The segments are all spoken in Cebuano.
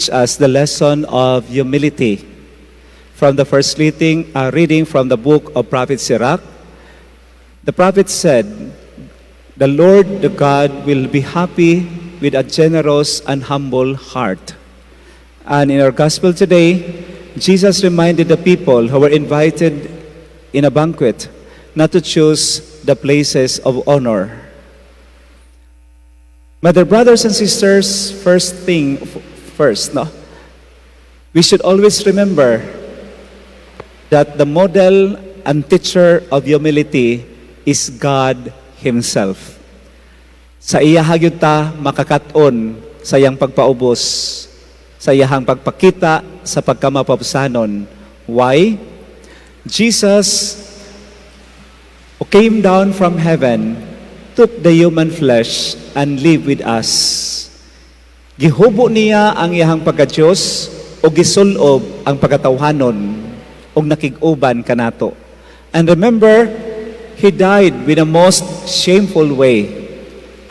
teach us the lesson of humility. From the first reading from the book of Prophet Sirach, the prophet said, "The Lord, the God, will be happy with a generous and humble heart." And in our gospel today, Jesus reminded the people who were invited in a banquet not to choose the places of honor. My dear brothers and sisters, first thing first, no? We should always remember that the model and teacher of humility is God Himself. Sa iya gyud ta makakat-on sa iyang pagpaubos, sa iyahang pagpakita sa pagkamapabsanon. Why? Jesus, who came down from heaven, took the human flesh and lived with us. Gihubo niya ang iyahang pagka-Diyos o gisulob ang pagkatawhanon og nakig-uban kanato. And remember, He died with the most shameful way.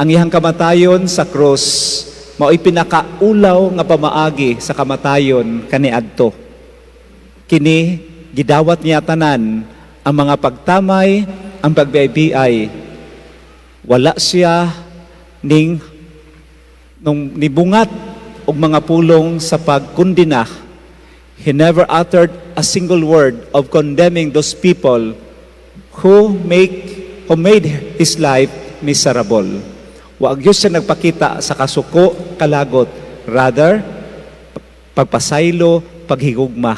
Ang iyang kamatayon sa krus, mao'y pinakaulaw nga pamaagi sa kamatayon kaniadto. Kini gidawat niya tanan ang mga pagtamay, ang pagbiay. Wala siya ning nung nibungat og mga pulong sa pagkundina. He never uttered a single word of condemning those people who made his life miserable. Wa gyud siya nagpakita sa kasuko, kalagot. Rather, pagpasaylo, paghigugma.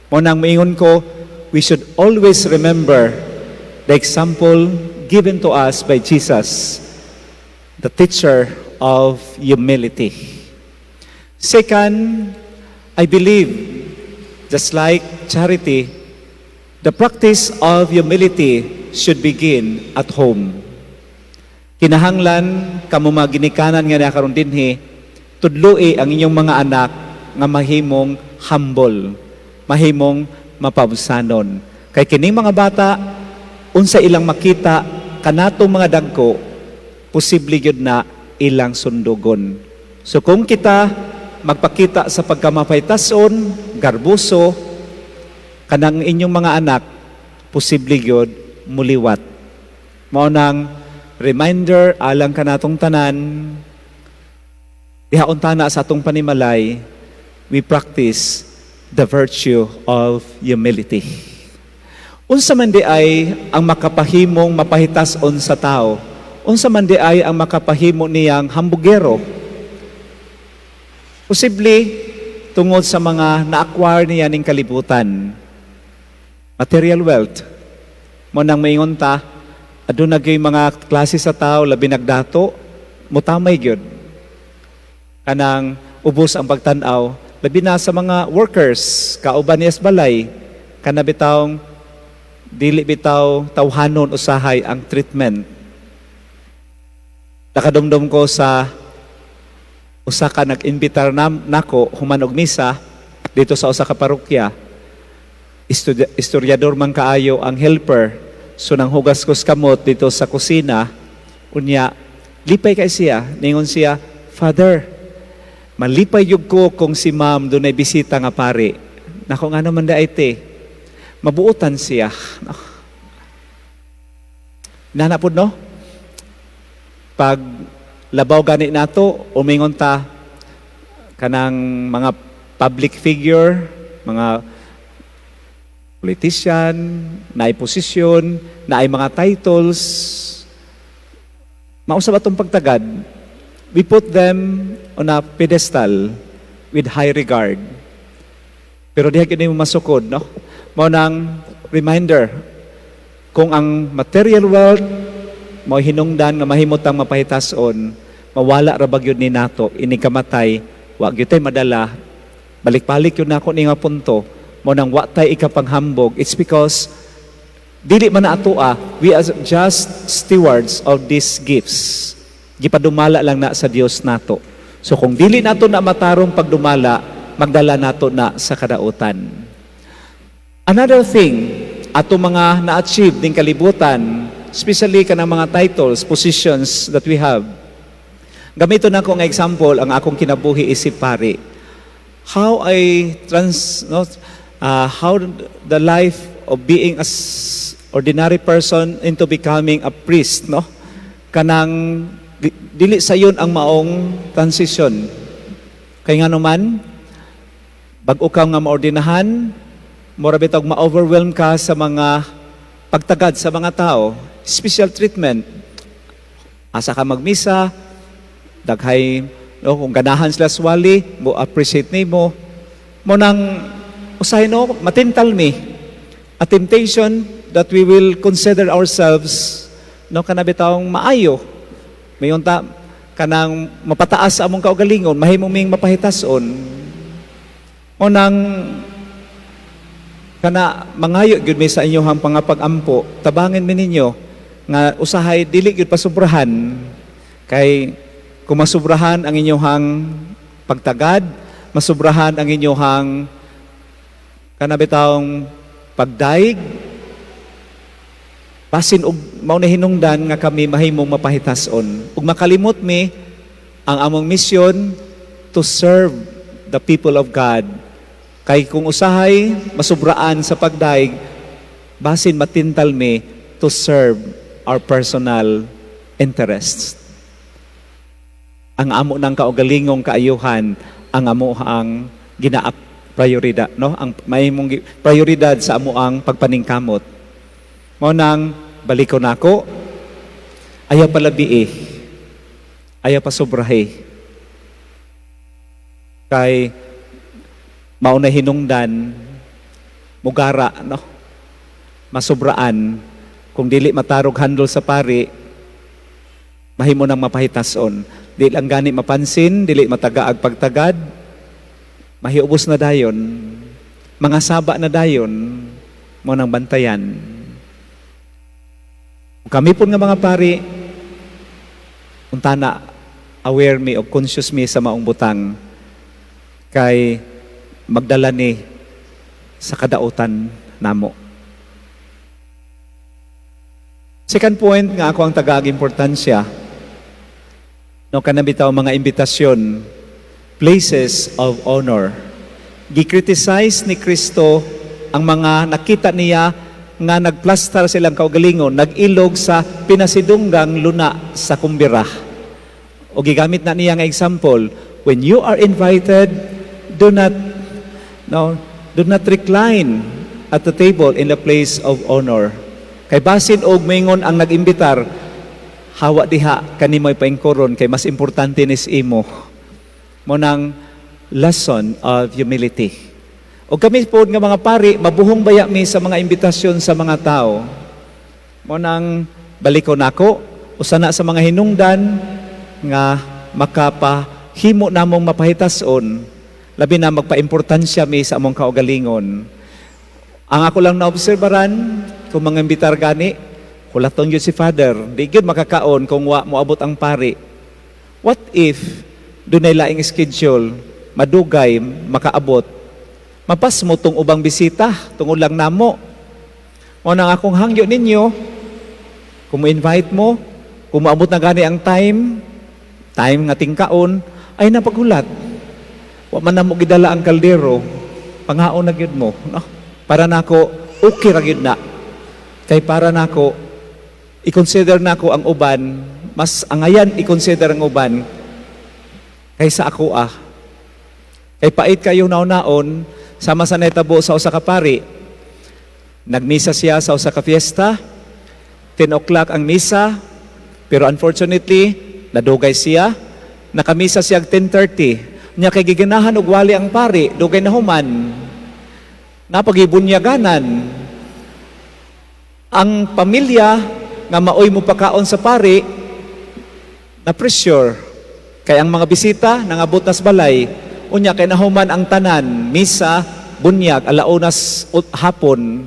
Mao nang moingon ko, we should always remember the example given to us by Jesus, the teacher of humility. Second, I believe, just like charity, the practice of humility should begin at home. Kinahanglan kamo mga ginikanan nga naa karon dinhi, tudloi ang inyong mga anak nga mahimong humble, mahimong mapabsanon. Kay kining mga bata, unsa ilang makita kanatong mga dagko, posible gyud na ilang sundugon. So kung kita magpakita sa pagkamapaytason, garbuso, kanang inyong mga anak, posible gyud muliwat. Mao nang reminder alang kanatong tanan, diha unta na sa atong panimalay, we practice the virtue of humility. Unsa man diay ang makapahimong mapahitas-on sa tao? Unsa man diay ang makapahimo niyang hambugero? Posible tungod sa mga na-acquire niya ning kalibutan. Material wealth. Mao nang maingon ta, aduna gyud mga klase sa tao, labi nagdato, mutamay gyud. Kanang ubos ang pagtan-aw, labi na sa mga workers, kauban niya sa balay, kana bitawng dili bitaw tawhanon usahay ang treatment. Nakadumdum ko sa usa ka nag-imbitar nako human og misa dito sa usa ka parokya. Istoryador man kaayo ang helper. So nang hugas kos kamot dito sa kusina, unya lipay kay siya, ningon siya, "Father, malipay gyud ko kung si ma'am dunay bisita nga pari." Nako, nga naman da te? Mabuotan siya. Nana pod, no? Pag labaw gani nato, umingon ta kanang mga public figure, mga politician, naay posisyon, naay mga titles, mausab atong pagtagad, we put them on a pedestal with high regard. Pero diha gyud mo masukod, no? Mao nang reminder, kung ang material wealth mao hinungdan nga mahimo tang mapahitason, mawala ra ba gyud ni nato inig kamatay, wa gyud tay madala. Balik-balik gyud nako ni nga punto. Mao nang wa tay ikapanghambog. It's because dili man na atoa, we are just stewards of these gifts. Gipadumala lang na sa Dios nato. So kung dili nato na matarong pagdumala, magdala nato na sa kadautan. Another thing, ato mga na-achieve ning kalibutan, especially kanang mga titles, positions that we have. Gamito na akong example, ang akong kinabuhi isip pari. How I trans no how the life of being a ordinary person into becoming a priest, no, kanang dili sayon ang maong transition. Kay nga naman bag-o ka nga maordinahan, mura bitawg ma-overwhelm ka sa mga pagtagad sa mga tao, special treatment. Asa ka magmisa, daghay, no, kung ganahan sila swali, mo appreciate nimo. Mao nang usahay, no, matintal mi, a temptation that we will consider ourselves, no, kana bitawng maayo. Mayon ta kanang mapataas sa among kaugalingon, mahimo ming mapahitason. Mao nang kana mangayo gyud mi sa inyohang pangapag-ampo, tabangin mi ninyo nga usahay dili gyud pasubrahan, kay kung masubrahan ang inyohang pagtagad, masubrahan ang inyohang kana bitawng pagdayeg, basin og mao na hinungdan nga kami mahimong mapahitason ug makalimot mi ang among misyon to serve the people of God. Kay kung usahay masubraan sa pagdayeg, basin matintal mi to serve our personal interests. Ang amo ng kaugalingong kaayuhan, ang amo ang ginaap prioridad, no? Ang mahimong prioridad sa amo ang pagpaningkamot. Mao nang baliko nako, ayaw palabii, ayaw pasubrahe. Kay mao na hinungdan mugara, no, masubraan. Kung dili matarog handle sa pari, mahimo nang mapahitason. Dili lang gani mapansin, dili matagaag pagtagad, mahiubos na dayon, mga saba na dayon. Mao nang bantayan. Kami po nga mga pari, untana aware mi o conscious mi sa maong butang, kay magdala ni sa kadautan namo. Second point nga ako ang tagaag importansya, no, kana bitaw mga imbitasyon, places of honor. Gi-criticize ni Kristo ang mga nakita niya nga nagplastar silang kaugalingon, nag-ilog sa pinasidunggang luna sa kumbira. O gigamit na niya nga example, when you are invited, do not, no, do not recline at the table in the place of honor. Kay basin og maingon ang nag-imbitar, "Hawa diha, kanimo ipaingkoron kay mas importante nis imo." Mao nang lesson of humility. O kami po nga mga pari, mabuhong baya mi sa mga imbitasyon sa mga tao. Mao nang baliko nako, usa na sa mga hinungdan nga makapahimo namong mapahitason, labi na magpaimportansya mi sa among kaugalingon. Ang ako lang naobserbaran, kung mga imbitar gani, hulaton gyud si Father, di gyud makakaon kung wa moabot ang pari. What if dunay laing schedule, madugay makaabot? Mapasmo tong ubang bisita tungod lang namo. Mao nang akong hangyo ninyo, kung mo-invite mo, kung moabot na gani ang time, time nga tingkaon, ay napaghulat. Wa man namo gidala ang kaldero, pangaon na gyud mo, no? Para nako, okay ra gyud na. Kay para nako, i-consider nako ang uban, mas angayan i-consider ang uban kaysa ako ah. Kay pait kayo naon-naon, sama sa netabo sa usa ka pari. Nagmisa siya sa usa ka fiesta, 10 o'clock ang misa, pero unfortunately, nadugay siya. Nakamisa siya 10:30. Nya kay giganahan og wali ang pari, dugay na human. Napagibunyaganan. Ang pamilya nga maoy mo pakaon sa pari, na pressure. Kay ang mga bisita nangabot nas balay, unya kay nahuman ang tanan, misa, bunyag, alaunas hapon.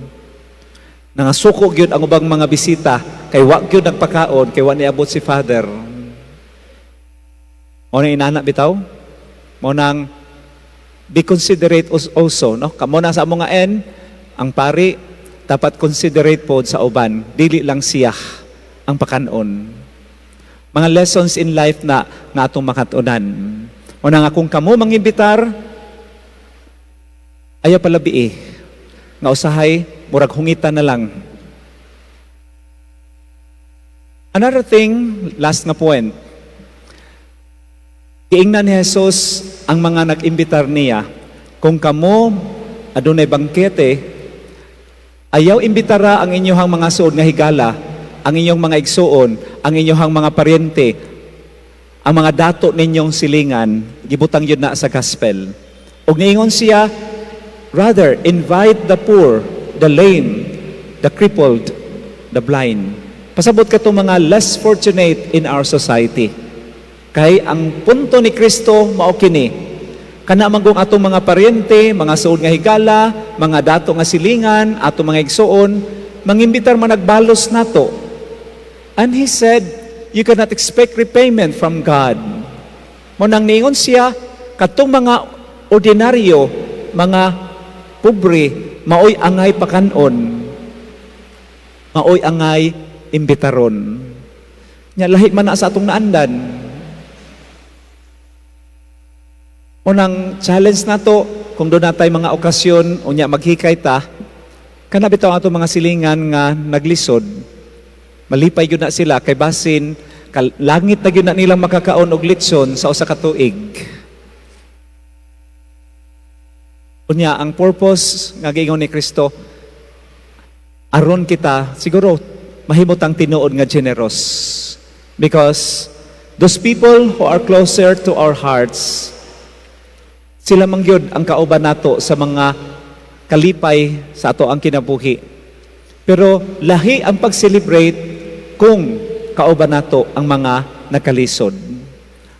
Nangasuko gyud ang ubang mga bisita kay wa gyud nagpakaon kay wa niabot si Father. Mao na inana bitaw. Mao nang be considerate also, no? Kamo na sa among nga end, ang pari dapat considerate pod sa uban, dili lang siya ang pakanon. Mga lessons in life na nga atong makatunan. Mao na nga kung kamo mangimbitar, Ayaw palabi nga usahay murag hungitan na lang. Another thing, last nga point. Giingnan ni Jesus ang mga nag-imbitar niya, "Kung kamo adunay bangkete, ayaw imbitara ang inyong mga suod nga higala, ang inyong mga igsuon, ang inyong mga paryente, ang mga dato ninyong silingan." Gibutang yun na sa gospel. Ug niingon siya, "Rather, invite the poor, the lame, the crippled, the blind." Pasabot kato mga less fortunate in our society. Kay ang punto ni Kristo mao kini. Kana man kung atong mga paryente, mga suod nga higala, mga dato nga silingan, atong mga igsuon, mangimbitar man nagbalos nato. And he said, "You cannot expect repayment from God." Mao nang niingon siya, katong mga ordinaryo, mga pobre, maoy angay pakanon, maoy angay imbitaron. Nya lahi man na sa atong naandan. Unang challenge nato, kung duna tay mga okasyon, unya maghikay ta, kana bitaw atong mga silingan nga naglisod, malipay gyud na sila kay basin langit na gyud na nilang makakaon og litson sa usa ka tuig. Unya ang purpose nga giingon ni Kristo aron kita siguro mahimutang tinuod nga generous, because those people who are closer to our hearts, sila man gyud ang kauban nato sa mga kalipay sa ato ang kinabuhi. Pero lahi ang pag-celebrate kung kauban nato ang mga nakalisod.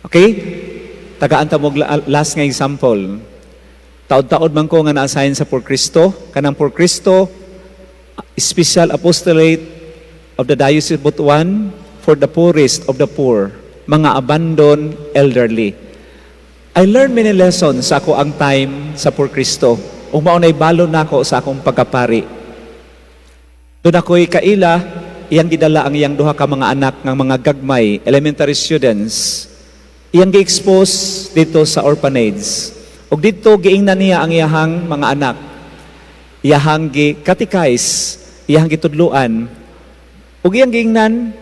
Okay? Tagaan ta mo last nga example. Taod-taod man ko nga na-assign sa Por Cristo, kanang Por Cristo Special Apostolate of the Diocese of Butuan for the poorest of the poor, mga abandoned elderly. I learned many lessons sa ako ang time sa Por Cristo. Ug mao nay balon nako sa akong pagkapari. Doon ako'y kaila, iyang gidala ang iyang duha ka mga anak ng mga gagmay, elementary students. Iyang gi-expose dito sa orphanage. Ug dito giingnan niya ang iyahang mga anak. Iyahang gi-catechize, iyahang gitudluan. Ug iyang giingnan,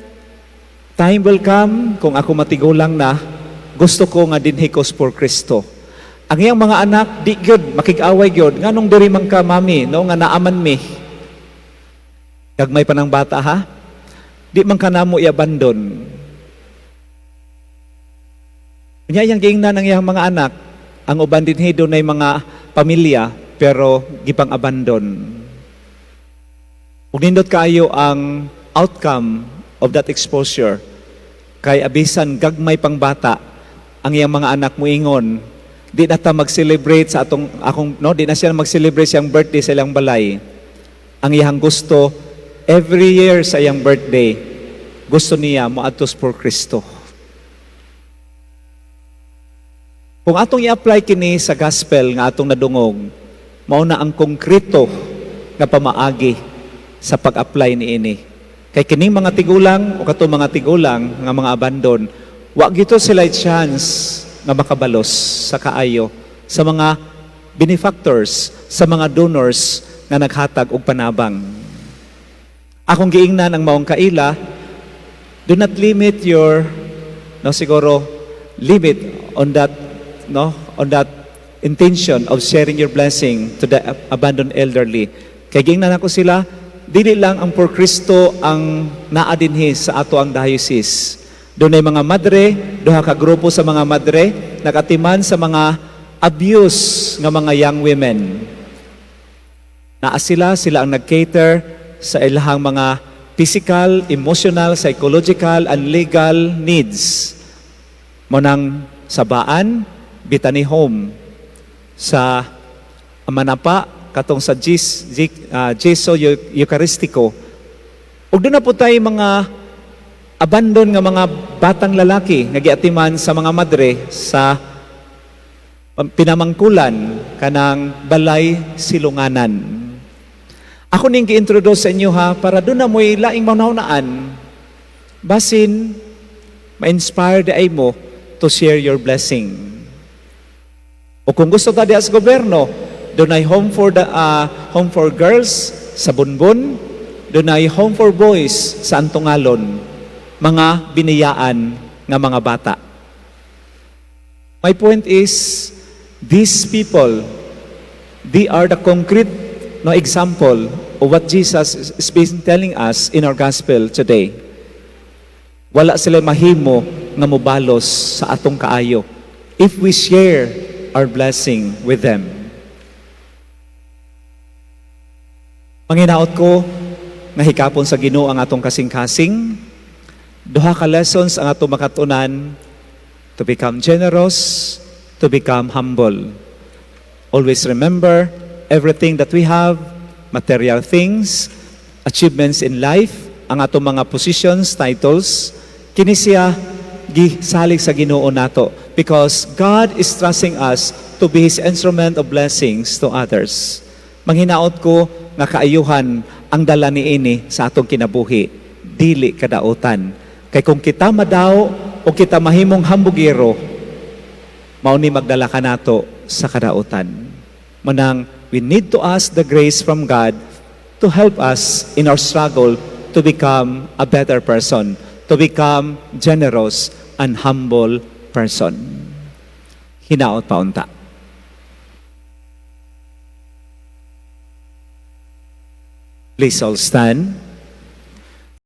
"Time will come kung ako matigulang na, gusto ko nga dinhi ko Por Cristo." Ang iyang mga anak, di gyud makig-away gyud. "Nganong diri man ka, Mami, no, nga naaman mi?" Gagmay pa ng bata, ha? "Di man ka namo i-abandon." Unya iyang giingnan ang iyang mga anak, ang uban dinhi dunay mga pamilya pero gipang abandon. Ug nindot kaayo ang outcome of that exposure kay abisan gagmay pang bata, ang iyang mga anak muingon, "Di na ta mag-celebrate sa atong akong, no, di na siya mag-celebrate siyang birthday sa ilang balay. Ang iyang gusto, every year sa iyang birthday, gusto niya moadto sa Por Cristo." Kung atong i-apply kini sa gospel nga atong nadungog, mao na ang konkreto nga pamaagi sa pag-apply niini. Kay kining mga tigulang o katong mga tigulang nga mga abandon, wa gito sila chance nga makabalos sa kaayo sa mga benefactors, sa mga donors nga naghatag og panabang. Akong giingnan ang maong kaila, do not limit your, no, siguro limit on that, no, on that intention of sharing your blessing to the abandoned elderly. Kay giingnan ako sila, dili lang ang Por Cristo ang naa dinhi sa ato ang diocese. Dunay mga madre, duha ka grupo sa mga madre, nakatiman sa mga abuse nga mga young women. Naa sila, sila ang nag-cater sa ilahang mga physical, emotional, psychological, and legal needs. Mao nang sa Baan, Bethany Home, sa Manapa, katong sa Jesu Eucharistico. Ug duna po tay mga abandon nga mga batang lalaki nga giatiman sa mga madre sa pinamangkulan, kanang Balay Silunganan. Ako ning gi-introduce sa inyo ha, para duna mo'y laing manahunaan. Basin ma-inspire diay mo to share your blessing. O kung gusto ta diha sa gobyerno, Dunay home for girls sa Bunbun, dunay home for boys sa Antungalon. Mga biniyaan nga mga bata. My point is, these people, they are the concrete, no, example of what Jesus is been telling us in our gospel today. Wala sila mahimo nga mobalos sa atong kaayo if we share our blessing with them. Manghinaot ko nga hikapon sa Ginoo ang atong kasing-kasing. Duha ka lessons ang atong makatunan: to become generous, to become humble. Always remember, everything that we have, material things, achievements in life, ang atong mga positions, titles, kini siya gisalig sa Ginoo nato because God is trusting us to be His instrument of blessings to others. Manghinaot ko nga kaayuhan ang dala niini sa atong kinabuhi, dili kadautan. Kay kung kita madaw o kita mahimong hambugiro, mao ni magdala kanato sa kadautan. Manang we need to ask the grace from God to help us in our struggle to become a better person, to become generous and humble person. Hinaot pa unta. Please all stand.